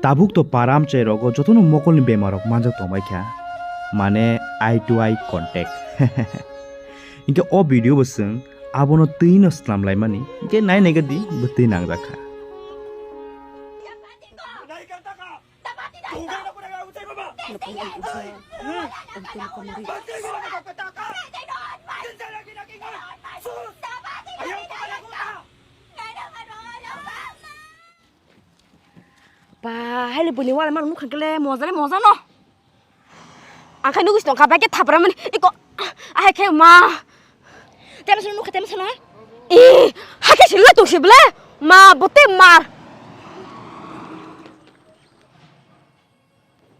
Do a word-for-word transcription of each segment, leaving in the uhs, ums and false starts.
Tabuk to para amchai rogo jotono mokolni bemarok manjak tongbai kha, mane eye to eye contact. Hinkhe o video bo chwng abono twino swnam laimani, hinkhe nai nai di bo twi nangjak kha. Ba, haile buini wala mano nukha kele moja le moja no. Ang khai nugui tongkha, bai khe thapra mani. Iko, ahai khe ma. Temo sano nukha, temo sano. E, hakhe sila tongsi bele. Ma, bote mar.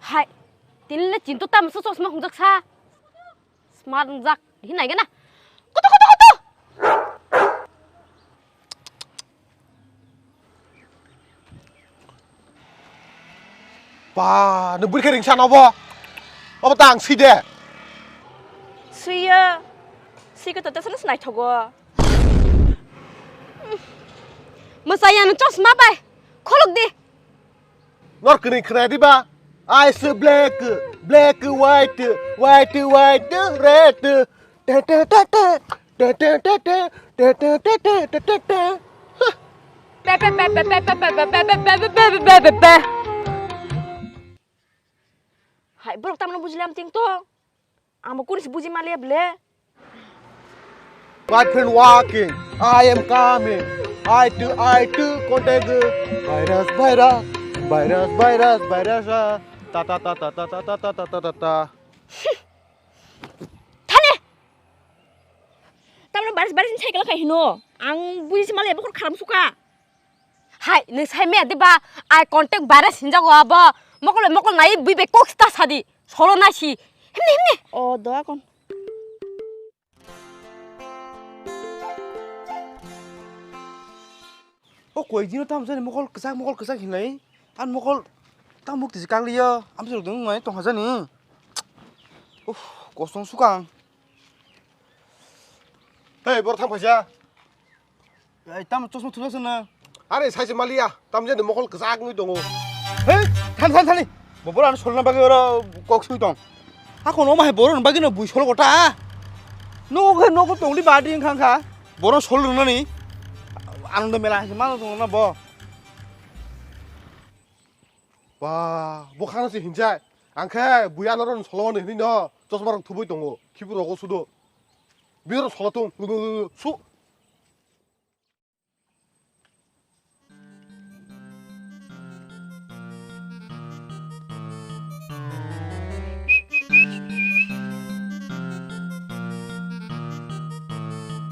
Hai, tini le chintu tamo so chosma hungjak sa. Smart wngjak hinai gana. Kutu, kutu, kutu. Ba, nw bwrwi khe ringsa nobo. Obo ta ang swi de. Swiya. Swi khe to tesa nw naithogo. Mwsaya nw chosma bai. Kholok di. Nor kini khna diba? Ice black, black white, white white red. Te te te te. Te te te te. Te te te te. Te te te te. Hai, borok tamno bujilam ting to. Amo kuris buji maliya ble. My friend walking, I am coming. Eye to eye to contact. Virus, virus, virus, virus, virus. Ah. Ta ta ta ta ta ta ta ta ta ta ta. Thani. Tamno baris baris ni cycle khai hino. Ang buji maliya bokor kharam suka. Hai, nwng sai maya diba? Eye contact virus hinjago abo. Mokol mokol nai bui bai kok sta sadi. Solo nasi. Himni himni. O doa kon. O koi dino tam jani mokol kwchak mokol kwchak hinlai. An mokol tam muk tisi kagliyo. Am sero dong nai tong hajani. Uf, kosong sukang. Hei, bor thang phaisa. Ai, tamo chosma thulak sana. Are, sai se maliya, tam jani mokol kwchak wngwi tongo. Hei, thani, thani, thani. Bo boro ano solna bagwi oro kok sui tong. Hakon omo hai boro bagwi no bui sol gota. Nogo khe nogo tongli badi wngkha wngkha. Boro sol rwnani. Anando mela hai se mano tongna bo. Ba, bo khana se hinjai. Ang khe bui ano ron solo ni hini no. Chosma rok thubui tongo. Khibu rogo sudo. Biro solo tong. Su.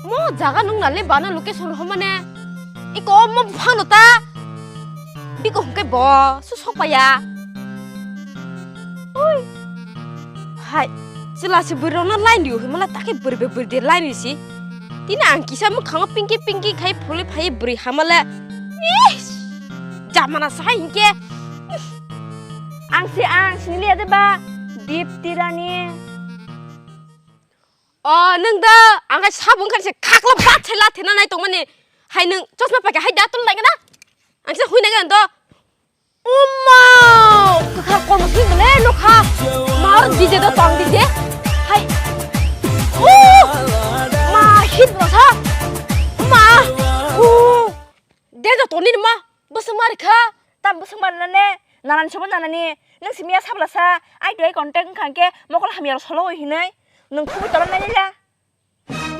Mo jaga nung nale bana location homane. Iko mo phano ta. Biko hungke bo su sokpaya. Ui. Hai, chwla se bwrwi rokno line rw hwnmale takhe bwrwi bai bwrwi de line rw si. Tini ang kisa mwkhango pinki pinki khai phulwi phai bwrwi hamale. Ih! Jamana sa hinkhe. Ang se ang sini liya de ba. Dipti Rani. O, nwng da ang khai sabo wngkha se khaklo bat se la thena nai tongmani. Hai nwng chosma paikha hai da tul nai gana. Ang se hui nai gana do. Umma! Kwkhar kono thwi bole nokha. Ma aro D J do tong D J. Hai. Uh! Ma hit no sa. Ma. Uh! D J toni ma. Bwswng ma rikha. Tam bwswng ma nane. Nanani sobo nanani. Nang simiya sabla sa. Ai doi contact wngkha ke mokol hamya solo oi hinai. Nang khubui tolong nai la.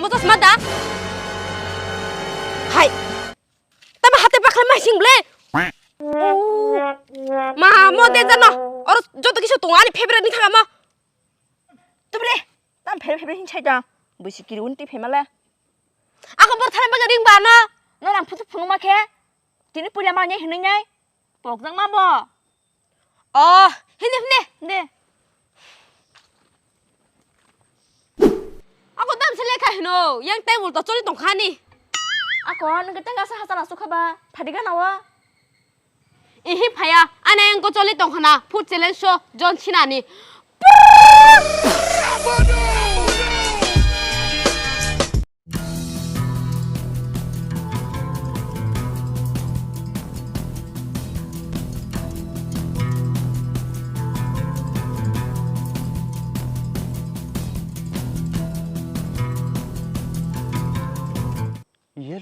Motos ma da? Hai. Tama hate pakhle mai sing ble. Ma mo de jano. Oro joto kisu tongo ani favorite ni thanga mo. Tubre. Tam favorite favorite hin chai da. Busi kiri unti female. Ako bor thale baga ring ba no. No nang phutu phunuma khe. Tini puria ma nyai hinui nyai. Pokjak ma bo. Oh, hini hini. De. Ako dam se lekha hino, yang table to choli tongkha ni. Ako nang tengka sa hasana sukha ba, phadi gana wa. Ihi phaya, ana yang ko choli tongkha na, food challenge show, John Cena ni.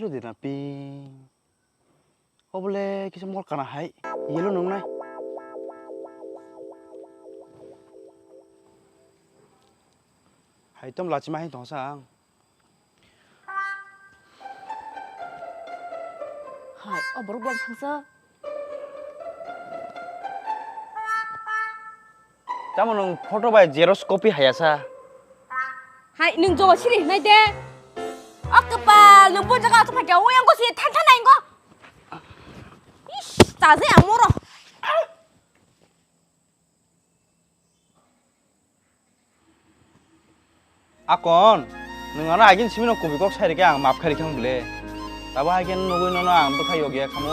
Lo de na pink. Obole kisa mol kana hai. Yellow nung nai. Hai tom lachi ma hai tong sa ang. Hai, o borok bwlai sangsa. Tamo nwng photo bai xerox copy hayasa? Hai, nwng jogo siri hinai de. O kwpal, nwng bo jaga aswk phaikha, o yang gosi than than nai go. Ish, ta je ang moro. Akon, nwng ano agin simi no kubui kok sai rikhe ang map khai rikhe ang bole. Tabo hai khe nugui nono ang bwkha yok ya khamu.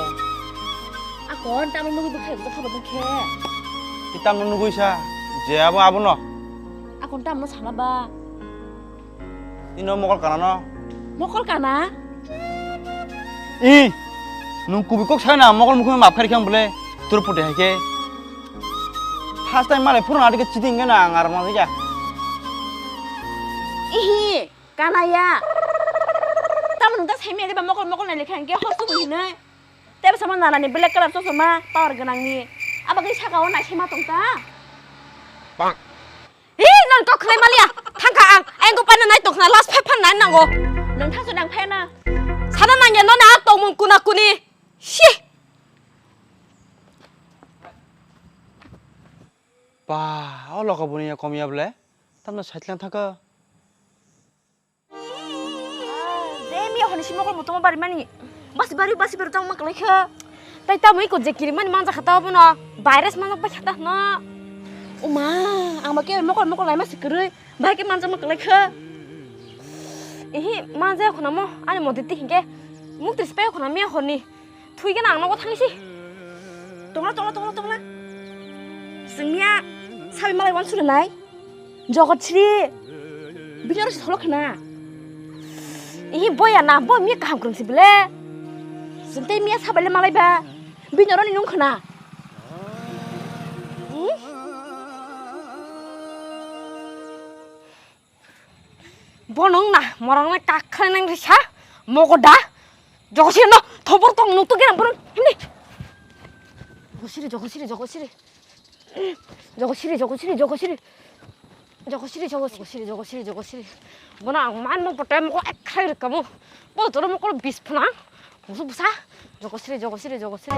Akon, tamo nugui bwkha yok bwkha bo khe. Ki tamo nugui sa, je abo abo no. Akon, tamo no sana ba. Ino mokol kana no. Mokol kana? I, nwng kubui kok sai na mokol mukhung map khai rikhe ang bole. Tur puti hai khe. First time malai phuruna adike cheating khe na ang aram nang ya. Ihi, kana ya. Tamo nwng ta sai miya de ba mokol mokol nai lekha hingke hostu bo hinai. Tebo sama nana ni black color chosma power gwnang ni. Abo khe saka o nai se ma tong ta. Bang. Hi, nang kok khlai maliya. Thangkha ang, ang ko paina nai tong khna last five phan nai nango. Nang thangso nang phaina. Sana nang ya nona tongmung kuna kuni. Shi. Ba, o loka buni ya kom ya ble. Tamna sait lang thaka. Je miya honi simo kol mutumo bari mani. Basi bari, basi bari tamo makalai kha. Tai tamo iko je kiri mani manja khata obo no. Virus manja pai khata no. Uma, ang ba ke mokol mokol lai ma sikirui. Bai ke manja makalai kha. Ihi, manja khona mo, ani modi ti hingke. Muk tris pai khona miya honi. Thwi gana ang nogo thangsi. Tongla, tongla, tongla, tongla. Sengmiya sabi malai wan suri nai. Jogot sri. Bini oro si tholok khna. Ihi boya na, bo miya kaham krung si bele. Sengte miya sabai le malai ba. Bini oro ni nung khna. Ih. Bono wngna morokno kak khainai risa mogoda. Jogosiri no thobor tong nung tugena borok himni. Jogosiri, jogosiri, jogosiri. Jogosiri, jogosiri, jogosiri. Jogosiri, jogosiri, jogosiri, jogosiri. Bono ang man mo potem ko ek khai rikamo. Bo toro mo ko bis phuna. Musu busa, jogosiri, jogosiri, jogosiri.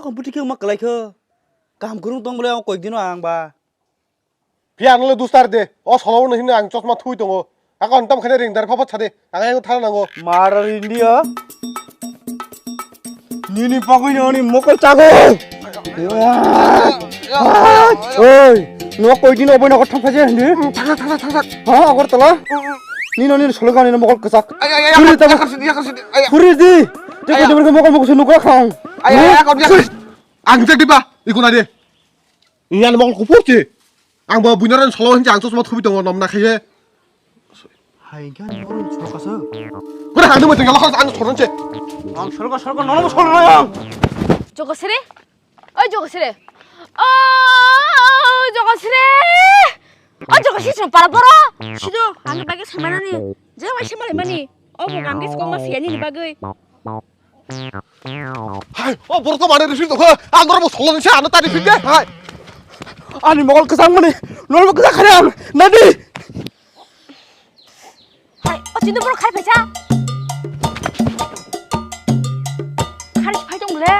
Ako buti khe ma kalai kho. Kam kurung tong bole ako koik dino ang ba. Phiya nole dustar de. O solo no hino ang chosma thui tongo. Ako antam khane ring dar phapat sade. Ang ayang thana nango. Mara India. Nini pagwi no ni mokol chago. Oi, no koi din obo no thang phaje ni. Thang thang thang thang. Ha, Agartala. Ni no ni solo gani mokol kachak. Ay ay ay. Puri tamo. Puri di. Te ko mokol mokol sunu ko khang. Ay ay ay. Ang jak diba. Ikuna de. Iyan mokol kupur si. Ang bo buinaran solo hinsi ang chosma thubi tongo nomna khaye. Hai gan mokol solo kasa. Kore hanu mo tinggal khas ang solo se. Ang solo ka solo ka nono solo na yang. Jogosiri? Oi Jogosiri. Oh Jogosiri. Oh Jogosiri sum para boro. Sido ang bagi semanani. Je wai semanani. Oh bo gamge skong ma siyani ni bagwi. Hai, o borok to mane rifil tongkha, ang norok bo solon se, ano ta rifil de, hai. Ani mokol kwchang mani, norok bo kwchang khare ang, nadi. Hai, o chini borok khai phaisa. Khai phai tong le.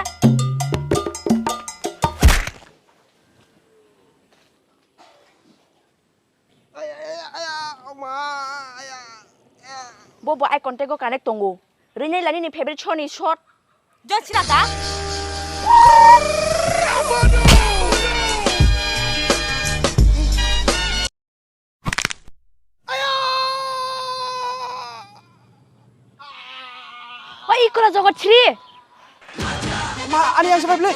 Bo bo eye contact o connect tongo. Rinai lani ni favorite show ni shot. John Cena ta? Oi, ikora jogot sri. Ma, ani ang sabai beli.